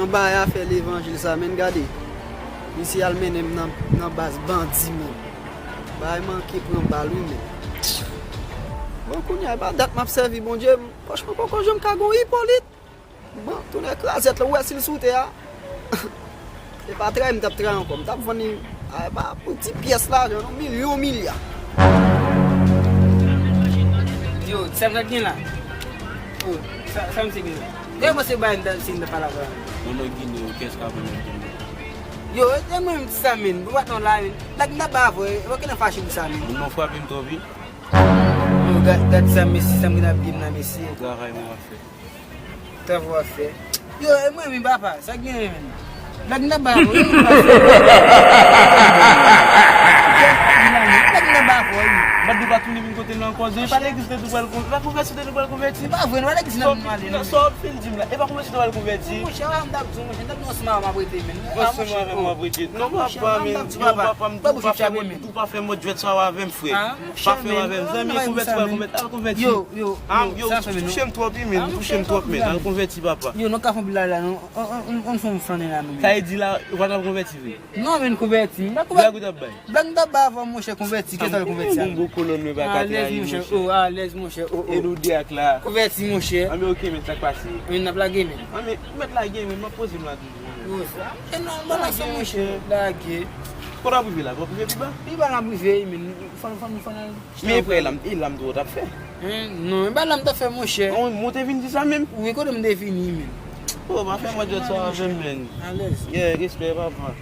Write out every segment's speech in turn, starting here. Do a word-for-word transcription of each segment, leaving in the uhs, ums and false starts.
Anba afè levanjil sa, menn, gade. Misye al mennen m nan, nan baz bandi, menn. Bagay manke pran bal, wi, menn. Bon, kounye a, e pa dat m ap sèvi Bondye, pòch mwen poko janm ka gon Ipolit. Bon, tounen krazèt la, ou wè si l sou tè a. E pa trayi m t ap trayi ankò. M t ap vann li, a, e pa pou ti pyès lajan, non, milyon milya. Yo, sa m t ap gen la? Oh, sa, sa m se gen la? Gade mwen se bay m t ap, si m t ap pale avè w. Moun nan Gine, ou kès ka moun nan Gine? Yo, e mwen menm ti sa, menn. Ou pa t nan la, menn. Blag m t ap ba avè w, e pa ki nan fache pou sa, menn. Moun nan frape m twòp, wi. Yo, gad, gad sa, mesye, sa m gen ap di m nan, mesye. Travay mwen ap fè. Travay w ap fè. Yo, e mwen menm, papa, sa k genyen, menn? Blag m t ap ba avè w, yo, papa. Blag m t ap ba avè w, wi. M ap di w pa tounen vin kote nou ankò, zen. E pa legliz te di w pral konvèti, e pa konvèti te di w pral konvèti. Se pa vre, non, pa legliz nan nou ale, non. Sa w ap fin di m la, e pa konvèti te pral konvèti. Monchè, m t ap di w, monchè, m t ap di w ansanm avè m w ap rete, menn. Ansanm avè m w ap rete. Non, papa, menn, non, papa, m di w pa fè mòd jwèt sa w avè m, frè. Pa fè w avè m, zanmi, konvèti, pa konvèti, al konvèti. Yo, yo, yo, touche m twòp, wi, menn, touche m twòp, menn, al konvèti, papa. Yo, nou ka fè anpil la, la, non. On, on, on, on fè yon flannen la, non, menn. Sa vle di la, ou pa t ap konvèti vre? Non, menn, konvèti. M pa konvèti. Blag ou t ap bay? Blag m t ap bay avè w, monchè, konvèti. Kèt sa w konvèti, monchè? Bon, bon kolòn mwen pa ka trayi, monchè. Oh, alèz, monchè. Oh, oh. E nou de ak la. Konvèti, monchè. Anben, oke, menn, sa k pase? Menn, n ap lage, menn. Anben, ou mèt lage, menn, m ap poze m la toujou, menn. Oh, sa. E non, ban m sa, monchè. Lage. Kote w ap rive la? W ap rive pi ba? Pi ba n ap rive, menn. Fò n, fò n, fò n al. Men e prè la, e la m di w t ap fè. Hein? Non, e pa la m t ap fè, monchè. An, mwen te vin di sa menm. Wi, kote m te vini, menn? Oh, pa fè mwen jwèt sa avè m, menn. Alèz. Yeah, respè, papa.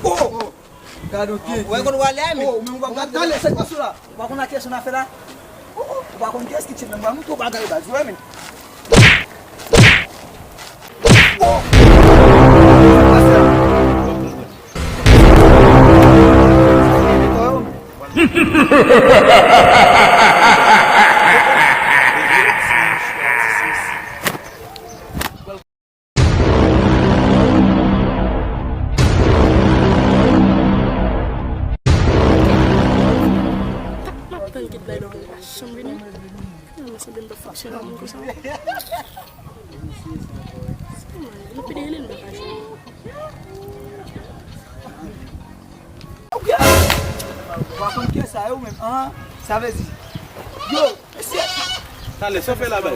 Oh! Gade w tete. Ou wè kote w ale a, men. Oh, men ou pa gade, talè, sa k pase la? Ou pa konn a kiyès ou nan afè la? Oh, oh, ou pa konn kiyès ki tchip nan bra m, tou bagay baz, ou wè, men. Oh! Sa k pase la? M ap tann kit bay dòmi pa janm vini. Finalman, sanble m p ap fonksyone menm konsa. Depi de rele m pa ka jwenn. Ou pa konn kiyès sa yo menm, an? Sa vle di, yo, mesye. Talè, sa w fè la, bay?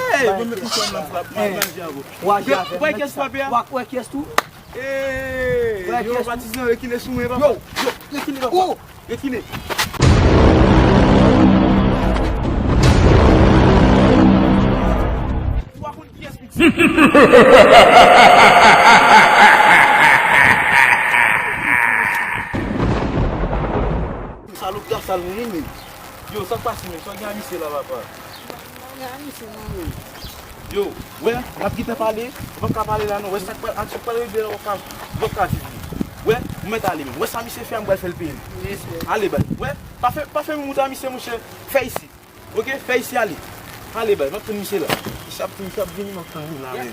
Hey, mwen menm m konn nan frap, mwen manje avè w. Ou wè kiyès frape a? W ap wè kiyès tou? Hey, yo, patizan, rekile sou mwen, papa. Yo, yo, rekile, papa. Rekile. Ou pa konn kiyès. Salopri a sal moun wi, men. Yo, sa k pase, men? Sa w gen a misye la, papa? Yo, wè, n ap gentan pale, nou p ap ka pale la non. Wè sa k pral, sa k pral rive la, w ap ka, w ap ka viv li. Wè, ou mèt ale, men. Wè sa misye fè a, m pral fè l peye m. Ale, bay. Wè, pa fè, pa fè m wout a misye, monchè. Fè isi. Oke, fè isi ale. Ale, bay, m ap tann misye la. Misye ap, misye ap vini, m ap tann li la, men. M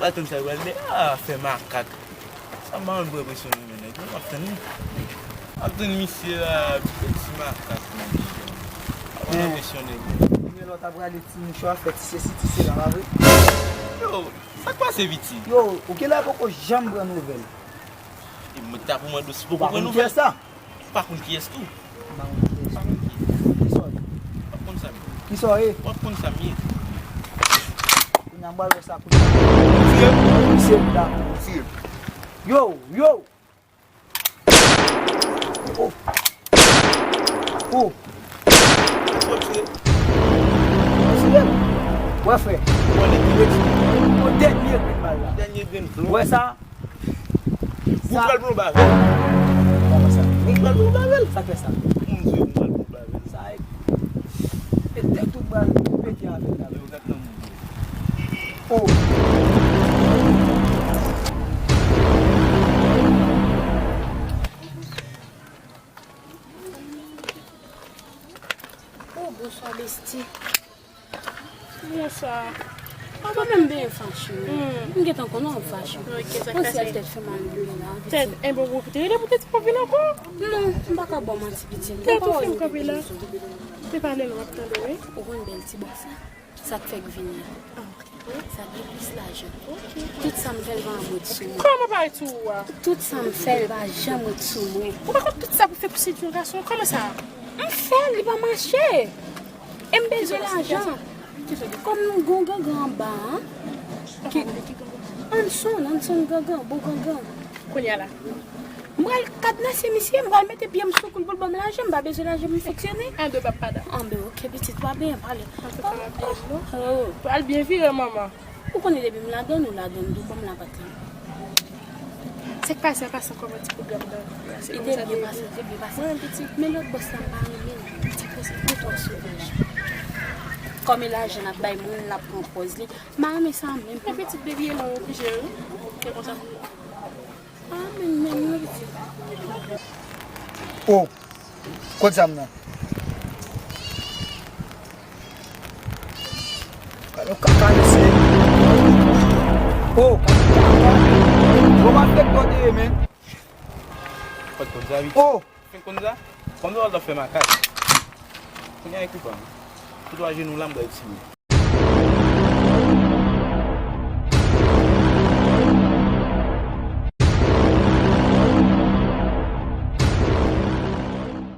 pral tann sa, li pral di, ah, fè makak. Sa m pa konn pou enpresyone, men, nèg, m ap tann li. Ap tann misye la, ti makak, man. Ap anpeche yon nèg. Epi lè w ta prale ti mouchwa, fè ti sesi, ti sela, pa vre? Yo, sa k pase, piti? Yo, ou genlè poko janm pran nouvèl. E mwen ta pou mande w si poko pran nouvèl. Ou pa konn kiyès la? Ou pa konn kiyès tou? M pa konn kiyès. Ou pa konn kiyès. Kisa w ye? W ap konn sa m ye. Kisa w ye? W ap konn sa m ye. Kounye a m pral wè sa kounye a. Ou tire m? Misye m la. Ou tire m? Yo, yo! Oh! Oh! Kisa w tire? Tire m! Wè frè. Bon, li tire, tire. Yon dènye grenn bal la. Dènye grenn flon. Wè sa? Ou pral plonbe avè l. Kòman sa? Ou pral plonbe avè l. Sa k fè sa? Moun di w pral plonbe avè l. Sa e, e tèt ou pral pete avè l la. Yo, gad nan moun. Oh. Oh, bonswa, besti. Bonswa. Papa, mwen byen fache, wi. Hmm. M gentan konnen w ap fache. Ok, sa k pase? Mwen si tèt fè mal pou mwen la, pitit. Tèt, enben, ou kite rele pou tèt ou vin ankò? Non, m pa ka ba w manti, pitit. Tèt ou fè m kanpe la. Te pale l, w ap tande, wi. Ou konn bèl ti bòs la? Sa k fè k vini a. Ah, ok. Sa gen plis lajan. Ok. Tout sa m fè, l pa janm ret sou mwen. Kòman pa ret sou ou a? Tout sa m fè, l pa janm ret sou mwen. Ou pa konn tout sa pou fè pou sedui yon gason? Kòman sa? M fè l, li pa mache. E m bezwen lajan. Kòm nou gon gangan anba a, ki, Anson, Anson gangan, bon gangan. Kounye a la. M pral kadnase misye, m pral mete pye m sou kou l pou l ban m lajan, m pa bezwen lajan pou m fonksyone. Anben, pap pa da. Anben, ok, pitit, pa byen pale. Antouka, m ap byen non. Oh. Pral byen vire, manman. Ou konnen depi m ladann, ou ladann tou, ban m lapat la. Sa k pase an pasan, kòman ti pwogram nan? Li te byen pase, li te byen pase. Mwen menm pitit, men lòt bòs la m pa renmen l. Li twò sovaj. Kòm e lajan l ap bay moun, l ap pran pòz li. M pa renmen sa menm. Men pitit, baby, e la ou oblije, wi. Se konsa. Ah, men, men, men, pitit. Oh, kot zam nan? Alo, kaka, mesye. Oh, kaka, kaka. Bon, m ap fèk bò dèyè, men. Kot konn sa, wi. Oh. Fenk konn sa? Kòm sa w ap fè makak. Kounye a, ekou pa m. Tout ajenou la, m pral tire.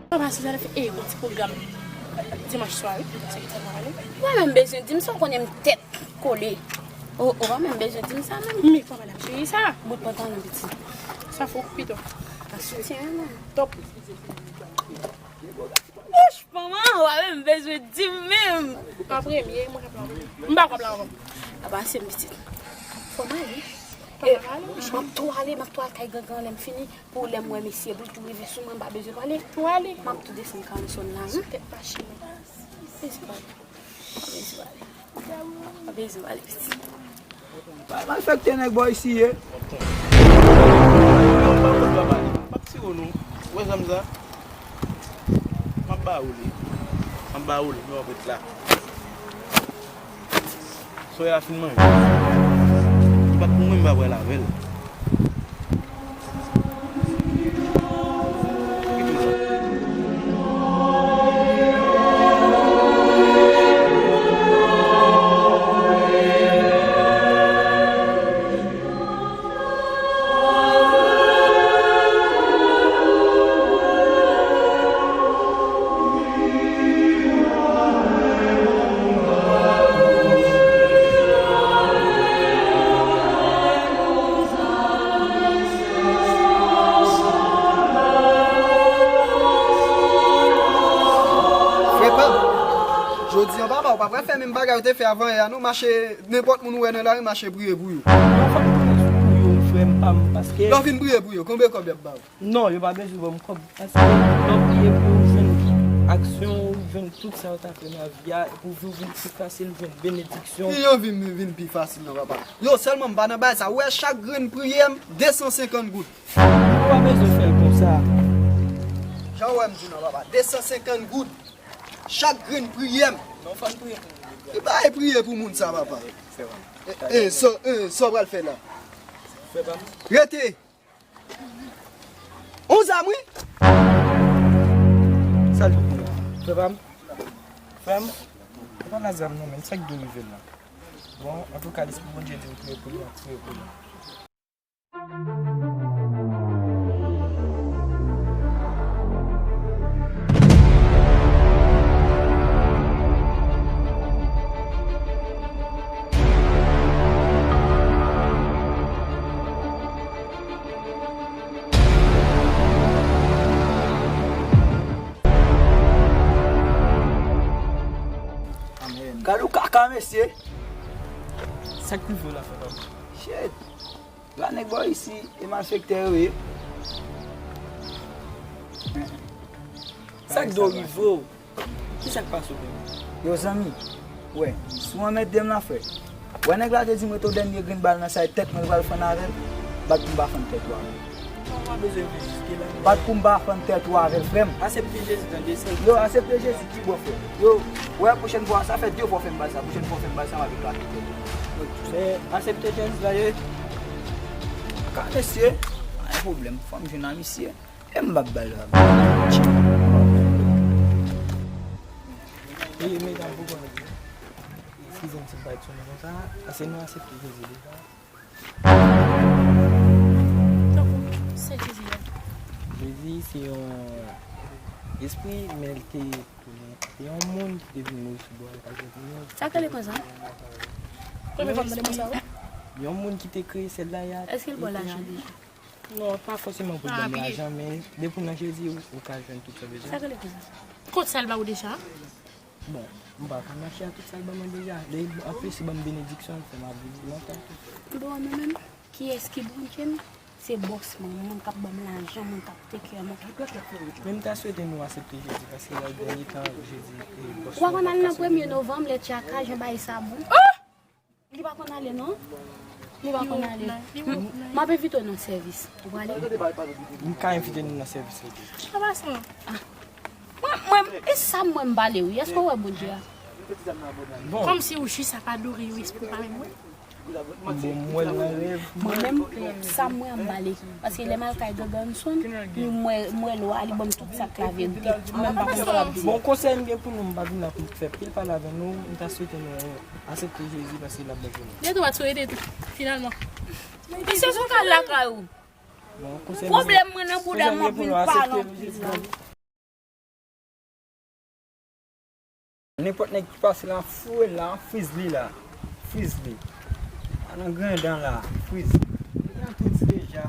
Papa, se sa l fè, e, yon ti pwogram dimanch swa, wi. Se sa m pale. Ou pa menm bezwen di m sa, ou konnen m tèt kole. Ou, ou pa menm bezwen di m sa menm. Men kòman l ap jere sa? Bout pantalon piti. Sa fò pito. Ak soutyen an, non. Top. Ouch, manman, ou pa menm bezwen di m menm. An premye, mwen k ap la. M pa k ap la ankò. A pa se m pitit. Fò m ale. Fò m ale. M ap tou ale, m ap tou al kay gangan lè m fini. Pou lè m wè mesye, pou l tou rive sou mwen, m pa bezwen pale. Tou ale. M ap tou desann Carlson la, wi. Sou tèt machin. Mesye, pa bezwen pale. Pa bezwen pale, pitit. Malfektè nèg bò isi ye. M ap tire w non. Ou wè zam sa? M ap ba ou li. M ap ba ou li, men w ap ret la. Soyè a fin manje. Li pa t pou mwen, m pa pral avè l. Frè pa m, jodi an, papa, ou pa pral fè menm bagay ou te fè avan yè a, non, mache, nenpòt moun ou wè nan lari, mache priye pou yo. Non, fò m priye pou yo, frè m pa m, paske lè w fin priye pou yo, konbyen kòb y ap ba w? Non, yo pa bezwen ban m kòb, paske lè w priye pou yo, ou jwenn aksyon, ou jwenn tout sa yo ta fè nan vi a, pou vi w vin pi fasil, jwenn benediksyon. Ki jan vi m vin pi fasil nan, papa? Yo, sèlman m pa nan bagay sa. Ou wè chak grenn priyè m, de san senkant goud. Ou pa bezwen fè l konsa. Jan w wè m di w nan, papa, de san senkant goud. Chak grenn priyè m. Non, fò n priye pou moun. Ki bagay priye pou moun sa, papa? E, e, sa, e, sa w pral fè la? Rete! On zam, wi. Frè m, frè m, ou pa nan zam non, men sa k dwe rive l la. Bon, antouka, lespri Bondye di m priye pou li, m ap priye pou li. Gad yon kaka, mesye. Sa k rive w la, frè pa m? Shit. Twa nèg bò isi, e malfektè yo ye. Sa k dwe rive w? Kisa k pase w menm? Yo, zanmi, wè, si w anmède m la, frè, wè, nèg la te di m rete yon dènye grenn bal nan sa, e tèt mwen l pral fann avè l, bat pou m pa fann tèt ou avè l. Ou pa bezwen vin jiske la. Bat pou m pa fann tèt ou avè l, frè m. Aksepte Jezi, tande, sèl. Yo, aksepte Jezi ki bò, frè. Yo, wè, pwochèn fwa, sa fè de fwa w fè m bal sa, pwochèn fwa w fè m bal sa, m ap eklate tèt ou. Men aksepte Jezi la, ye. Ka mesye, pa gen pwoblèm, fò m jwenn a misye. E m p ap ba l vag. Wi, medam, pou konnen. Eskize m si m parèt sou nou konsa, paske nou aksepte Jezi deja. Tankou, se Jezi a? Jezi se yon espri, men l te tounen. Se yon moun ki te vin mouri sou bò a, l pa t gen pou moun. Sa k rele konsa? Premye fwa m tande mo sa, wi. Yon moun ki te kreye syèl la, e a. Èske l ba w lajan deja? Non, pa fòseman pou l ban m lajan, men depi w nan Jezi, ou, ou ka jwenn tout sa w bezwen. Sa k rele konsa? Kont sa l ba ou deja? Bon, m pa ka mache ak tout sa l ban mwen deja. Lè anplis, li ban m benediksyon, l fè m ap viv lontan. Bon, mwen menm, kiyès ki Bondye m? Se bòs mwen, moun k ap ban m lajan, moun k ap take care mwen. Men m ta swete nou aksepte Jezi, paske nan dènye tan, Jezi, e, bòs mwen. Ou pa konn al nan premye novanm, lè tchaka, jan bagay sa bon? Li pa konn ale, non. Li pa konn ale. M ap envite w nan sèvis. Ou prale? M ka envite nou nan sèvis li. An pasan. Mwen, mwen, e sa mwen m pale, wi. Èske w wè Bondye a? Bon. Kòmsi ou jis ap adore yon espri w pa menm wè. Bon, m wè l nan rèv. Mwen menm, sa mwen m pale. Paske lè m al kay Gaganson, m wè, m wè lwa, li ban m tout sa k laverite. Mwen menm pa konn sa l ap di. Bon, konsèy m gen pou nou, m pa vin la pou m fè pil pale avè nou, m ta swete nou aksepte Jezi paske l ap bèk nou. Gen dwa t sou ede tou, finalman. Mesye, sou kal lakay ou. Bon, konsèy m gen, pwoblèm mwen nan bouda m, m ap vin pale anpil la. Nenpòt nèg ki pase la, foure l la, friz li la. Friz li. Pa nan grenn dan la, friz li. Li nan tout deja.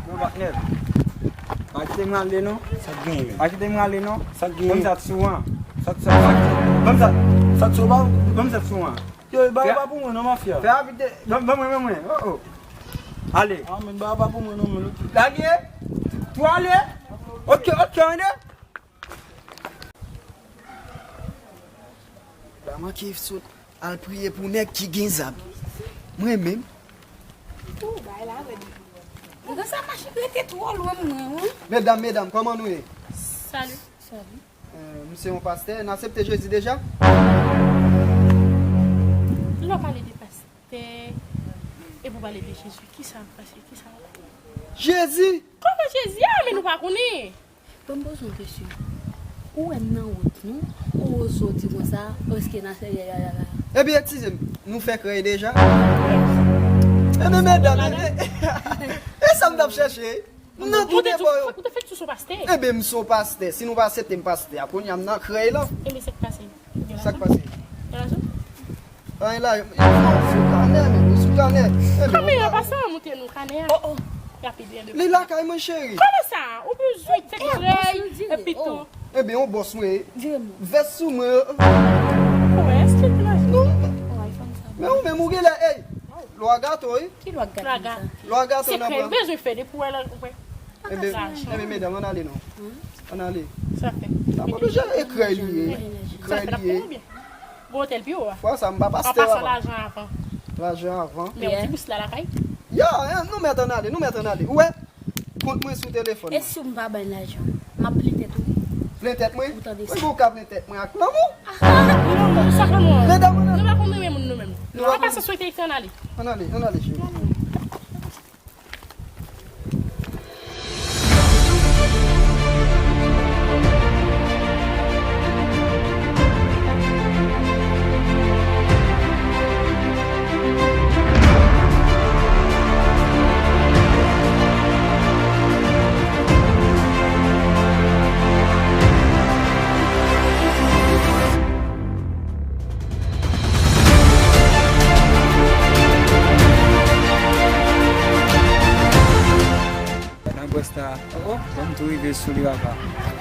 Yo, patnè. Pa kite m rale non. Sa k genyen? Pa kite m rale non. Sa k genyen? Ban m sa t sou an. Sa t sou an? Ban m sa. Sa t sou an? Ban m sa t sou an. Yo, ba, ba pou mwen non, mafya. Fè rapid. Ban, ban mwen, ban mwen. Oh, oh. Ale. Ah, men ba, ba pou mwen non, men. Lage. Tou ale. Ok, ok, ane. La manke sot al priye pou nèg ki gen zam. Mwen menm. Ou bay la rèd. Mwen sa mache rete twò lwen mwen, wi. Medam, medam, kòman nou ye? Salut. Salut. Euh, m se yon pastè, n aksepte Jezi deja? Lè w pale de pastè, epi w pale de Jezi, kisa k pase, kisa? Jezi! Kòman Jezi a, men nou pa konnen? Ban m poze yon kesyon. Ou wè m nan wont, non? Ou oze w di konsa, èske n a sè, ya, ya, ya, ya. Ebyen, eskize m, nou fè krèy deja? Ebyen, medam, e, e sa m t ap chèche. M nan tout debò yo. Ou te fèt sou son pastè? Ebyen, m son pastè. Si nou pa aksepte m pastè a, kounye a m nan krèy lan. Ebyen, sa k pase? Sa k pase? Anyen la, yo sou kanè, men, yo sou kanè. Kanè a, pa sa, montre nou kanè a. Oh, oh. Y ap ede de. Li lakay mwen, cheri. Kòman sa? Ou bezwen fè krèy, epi tou. Ebyen, yon bòs mwen ye. Vès sou mwen. Kòman, èske te la? Non. Men ou menm, ou genlè, ey. Lwa gato, wi. Ki lwa gato sa? Lwa gato nan pran. Se krèy, bezwen fè de pou wè la, ou wè. Ebyen, ebyen, medam, ann ale non. Ann ale. Sa fè. Sa pa bezwen, e krèy li ye. Krèy li ye. Gon otèl pi wo a. Fwa sa, m pa pastè, papa. An pasan, lajan avan. Lajan avan. Men yon ti bous la lakay. Ya, eh, nou mèt ann ale, nou mèt ann ale. Ou wè? Kont mwen sou telefòn mwen. E si w m pa ban l lajan? M ap plen tèt ou. Plen tèt mwen? Ou tande sa? Ou ka plen tèt mwen ak lanmou. Ah, non, non, sa fè mwen. Medam, ann ale. Nou pa konn renmen moun nou menm. Nou pa konn. An pasan, swete ann ale. Ann ale, ann ale, cheri. Tou rive sou li papa.